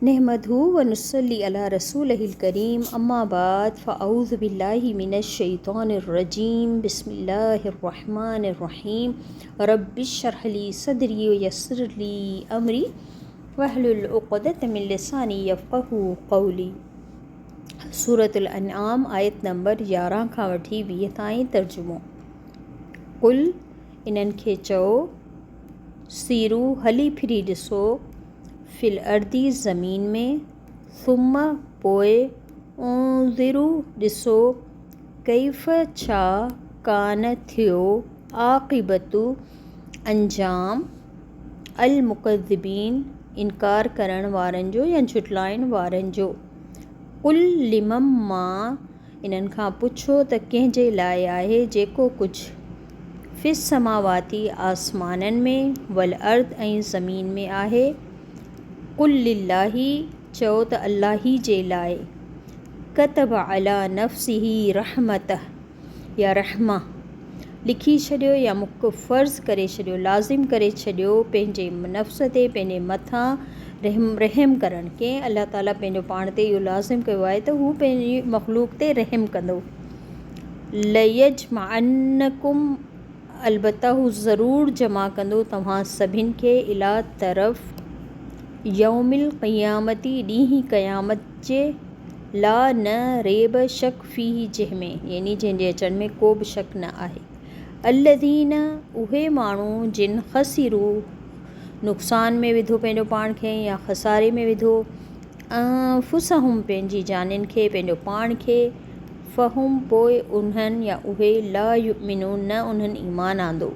نحمده ونصلي علي رسوله الڪريم اما بعد فاعوذ بالله من الشيطان الرجيم بسم الله الرحمن الرحيم رب اشرح لي صدري ويسر لي امري واحلل عقدة من لساني يفقهوا قولي. سورة الانعام آيت نمبر 11 کان وٺي 20 تائين. ترجمو، قل انهن کي چئو، سيروا هلي ڦري ڏسو، في الارض زمين ۾، ثم پوء، انظروا ڏسو، ڪيف ڇا، ڪان ٿيو، عاقبت انجام، المڪذبين انڪار ڪرڻ وارن جو يا جهٽلائڻ وارن جو. قل لمن ما انهن کان پڇو ته ڪنهن جي لاء آهي جيڪو ڪجهه في السماوات آسمانن ۾، والارض ۽ زمين ۾ آهي؟ قل لله چئو ته الله ئي جي لاء. ڪتب علي نفسه رحمته يا رحمة لکي ڇڏيو يا فرض ڪري ڇڏيو، لازم ڪري ڇڏيو پنهنجي نفس تي، پنهنجي مٿان، رحم رحم ڪرڻ. ڪنهن الله تعاليٰ پنهنجو پاڻ تي اهو لازم ڪيو آهي ته هو پنهنجي مخلوق تي رحم ڪندو. ليجمعنڪم البته هو ضرور جمع ڪندو توهان سڀن کي اليٰ طرف يوم القيامة ڏينهن قيامت جي، لا نه ريب شڪ فيه جنهن ۾، يعني جنهن جي اچڻ ۾ ڪو به شڪ نه آهي. الذين اهي ماڻهو جن خسروا نقصان ۾ وڌو پنهنجو پاڻ کي يا خساري ۾ وڌو، انفسهم پنهنجي جانين کي، پنهنجو پاڻ کي، فهم پوء انهن يا اهي لا يؤمنون نه انهن ايمان آندو.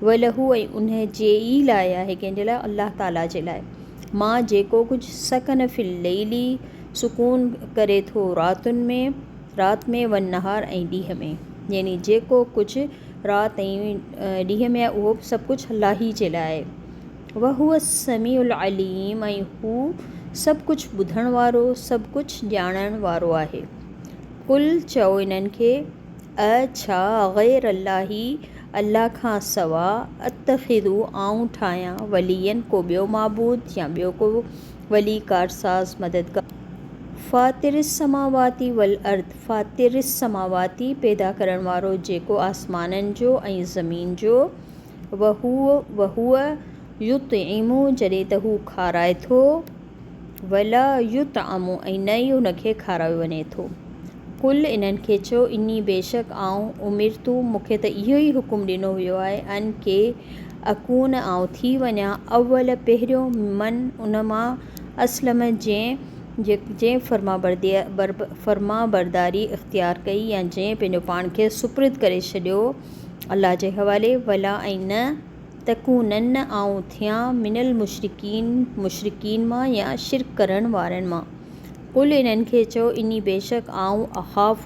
وله ۽ انهي جي ئي لاء آهي، ڪنهن جي لاء؟ الله تعالي جي لاء، ما جيڪو ڪجهه سڪن في الليل سڪون ڪري ٿو راتن ۾، رات ۾، والنهار ۽ ڏينهن ۾، يعني جيڪو ڪجهه رات ۽ ڏينهن ۾ آهي اهو به سڀ ڪجهه الله ئي جي لاء آهي. وهو السميع العليم ۽ هو سڀ ڪجهه ٻڌڻ وارو سڀ ڪجهه ڄاڻڻ وارو آهي. قل چئو انهن کي، ا ڇا غير الله الله کان سوا، اتخذ آئون ٺاهيان، وليا ڪو ٻيو معبود يا ٻيو ڪو ولي ڪارساز، مددگار. فاطر السماوات والارض فاطر السماوات پيدا ڪرڻ وارو جيڪو آسمانن جو ۽ زمين جو، وهو وهو يطعم جڏهن ته هو کارائي ٿو، ولا يطعم ۽ نه ئي ان کي کارايو وڃي ٿو. قل انهن کي چئو اني بيشڪ آئون امرت مون کي ته اهو ئي حڪم ڏنو ويو آهي ان ڪي اڪون آئون ٿي وڃان اول پهريون من ان مان اسلم جنهن جنهن فرمانبرداري اختيار ڪئي يا جنهن پنهنجو پاڻ کي سپرد ڪري ڇڏيو الله جي حوالي ولا ۽ نه تڪونن آئون ٿيان من المشرڪين مشرڪين مان يا شرڪ ڪرڻ وارن مان. قل انهن کي چئو اني بيشڪ آئون اخاف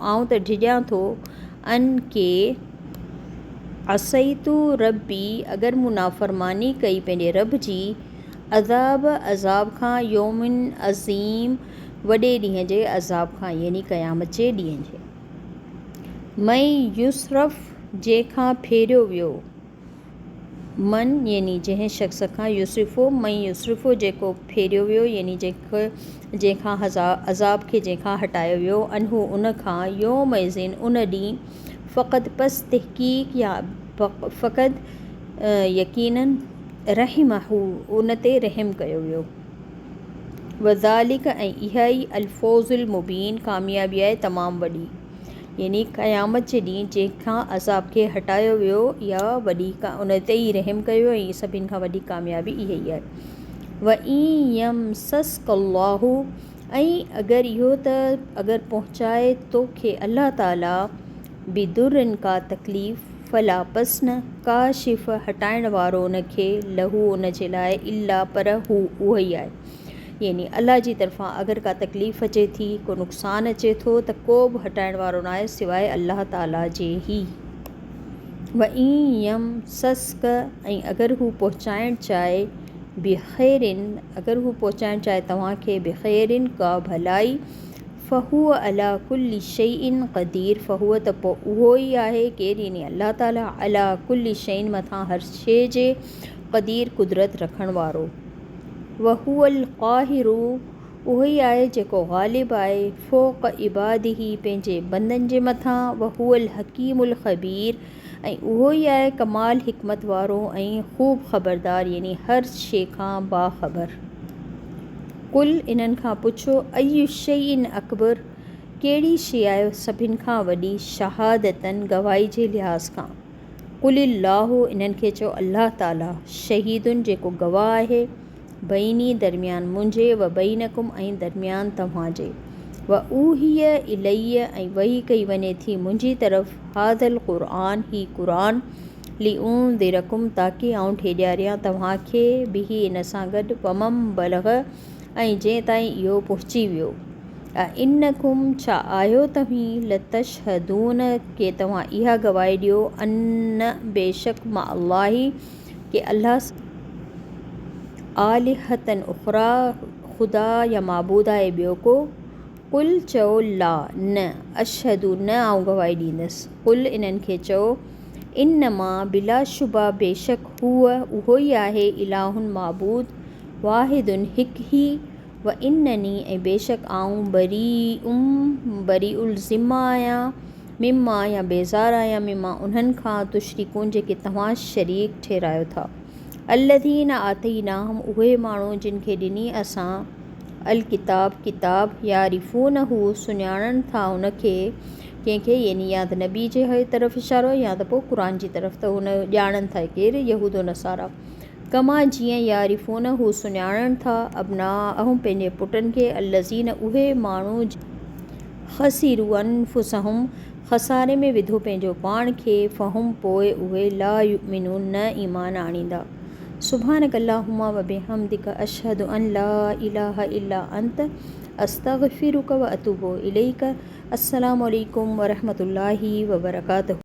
آئون ته ڊڄان ٿو ان ڪي عصيت ربي اگر مون نافرماني ڪئي پنهنجي رب جي عذاب عذاب کان يوم عظيم وڏي ڏينهن جي عذاب کان يعني قيامت جي ڏينهن جي. من يصرف جنهن کان ڦيريو ويو. من يعني جنهن شخص کان، يصرف من يصرف جيڪو ڦيريو ويو يعني جنهن کان عذاب کي جنهن کان هٽايو ويو، عنه ان کان، يومئذ ان ڏينهن، فقد پس تحقيق يا فقد يقيناً رحمه ان تي رحم ڪيو ويو. وذلڪ ۽ اها ئي الفوز المبين ڪاميابي آهي تمام وڏي. يعني قيامت جي ڏينهن جنهن کان عذاب کي هٽايو ويو اها وڏي ان تي ئي رحم ڪيو ويو ۽ سڀني کان وڏي ڪاميابي اها ئي آهي. وَإِن يَمْسَسْكَ اللَّهُ ۽ اگر اهو ته اگر پهچائي توکي الله تعالي بضر ڪا تڪليف فلا پس نه ڪاشف هٽائڻ وارو ان کي له ان جي لاء الا پر هو اهو ئي آهي. يعني الله جي طرفان اگر ڪا تڪليف اچي ٿي، ڪو نقصان اچي ٿو ته ڪو به هٽائڻ وارو ناهي سواء الله تعالي جي ئي. وَإِن يَمْسَسْڪَ ۽ اگر هو پهچائڻ چاهي بِخَيْرٍ اگر هو پهچائڻ چاهي توهان کي بِخَيْرٍ ڪا ڀلائي فَهُوَ عَلَيٰ كُلِّ شَيْءٍ قَدِيرٌ فَهُوَ ته پوء اهو ئي آهي، ڪير يعني الله تعالي، عَليٰ كُلِّ شَيْءٍ مٿان هر شيء جي قدير قدرت رکڻ وارو. وهو القاهر اهو ئي آهي جيڪو غالب آهي، فوق عباده پنهنجي بندن جي مٿان، وهو الحڪيم الخبير ۽ اهو ئي آهي ڪمال حڪمت وارو ۽ خوب خبردار يعني هر شيء کان باخبر. قل انهن کان پڇو، اي شيء اڪبر ڪهڙي شيء آهي سڀن کان وڏي، شهادتاً گواهي جي لحاظ کان. قل الله انهن کي چئو الله تعالي شهيد جيڪو گواهه آهي بيني درميان منهنجي و بينڪم ۽ درميان توهان جي و اوحي الي ۽ وحي ڪئي وڃي ٿي منهنجي طرف هذا القرآن هي قرآن لانذرڪم تاڪه آئون ڊيڄاريان توهان کي به ان سان گڏ ومن بلغ ۽ جنهن تائين اهو پهچي ويو. ائنڪم ڇا آهيو توهين لتشهدون ڪي توهان اها گواهي ڏيو ان بيشڪ مع الله ڪي الله سان آلهة اخريٰ خدا يا معبود آهي ٻيو ڪو قل چئو لا نه اشهد نه آئون گواهي ڏيندس قل انهن کي چئو انما بلاشبه بيشڪ هو اهو ئي آهي اله معبود واحد هڪ ئي و انني ۽ بيشڪ آئون بريء بريء الذمه آهيان مما يا بيزار آهيان مما انهن کان تشرڪون جيڪي توهان شريڪ ٺهرايو ٿا. الذين آتيناهم اهي ماڻهو جن کي ڏني اسان الڪتاب ڪتاب يعرفونه سڃاڻن ٿا ان کي ڪنهن کي يعني يا ته نبي جي طرف اشارو يا ته پوء قرآن جي طرف ته ان ڄاڻن ٿا ڪير يهود و نصارا ڪما جيئن يعرفون هو سڃاڻن ٿا ابناءهم پنهنجي پٽن کي الذين اهي ماڻهو جن خسروا انفسهم خساري ۾ وڌو پنهنجو پاڻ کي فهم پوء اهي لا يؤمنون نه ايمان آڻيندا. سبحانک اللهم وبحمدک اشهد ان لا اله الا انت استغفرک واتوب اليک السلام عليڪم ورحمة الله وبرڪاته.